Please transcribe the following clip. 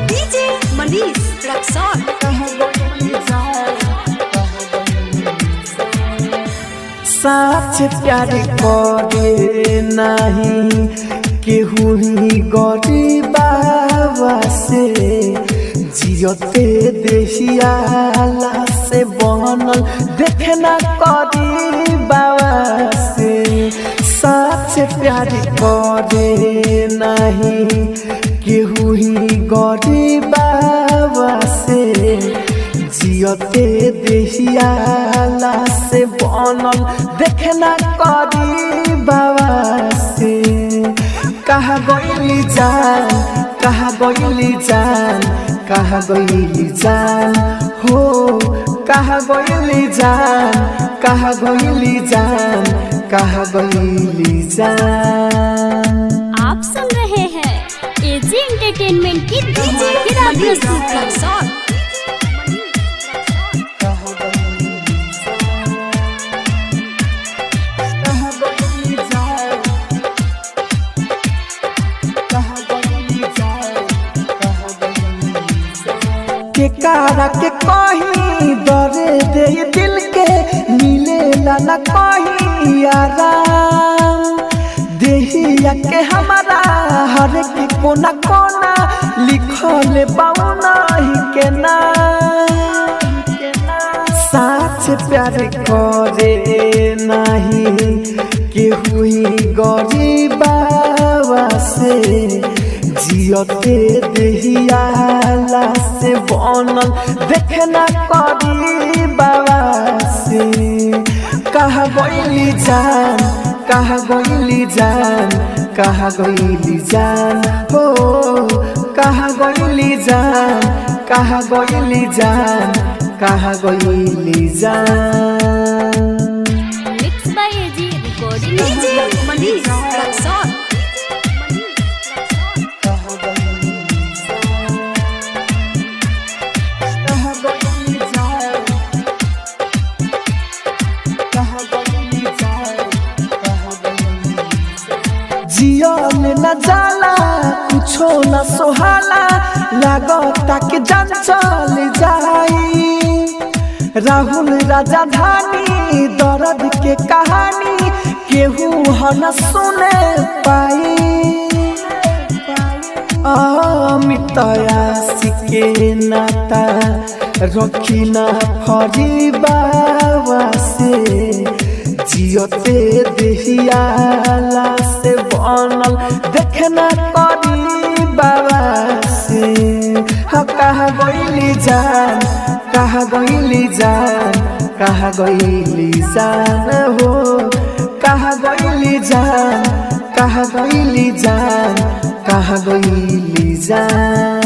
DJ Manish Raxaul. साच प्यार करे नाही केहू ही गरीबावा से, जियते देहियाला से बनल देखना करी बाबा से। साच प्यार करे नाही केहू ही गरीबावा से, जियते देहियाला से बनल देखना करी बाबा से। कहाँ गइली जान, कहाँ गइली जान, कहाँ गइली जान हो, कहाँ गइली जान, कहाँ गइली जान, कहाँ गइली जान। आप सुन रहे हैं एजी एंटरटेनमेंट की डीजे धमाकेदार मनीष प्रस्तुति। रक्सौल। के कारा के कहीं दरे दे दिल के मिलेला न कहीं आराम, देहिया के हमारा हर के कोना कोना लिखल बाउना ही के नाम। साच प्यार करे नाही केहू ही गरीबावा से, जियते देहियाला से बनल देखना करी बाबा से। कहाँ गइली जान, कहाँ गइली जान, कहाँ गइली जान हो, कहाँ गइली जान, कहाँ गइली जान, कहाँ गइली जान। Mix by AG recording. DJ Manish Raxaul. जियल न जाला कुछो न सोहाला, लागता के जान चल जाई। राहुल राजा धानी दर्द के कहानी केहू ह न सुने पाई। अमितयास के नाता रखिना फरी बाबा से, जियते देहियाला से बनल देखना करी बाबा से। हाँ, कहाँ गइली जान, कहाँ गइली जान, कहाँ गइली जान हो, कहाँ गइली जान, कहाँ गइली जान, कहाँ गइली जान।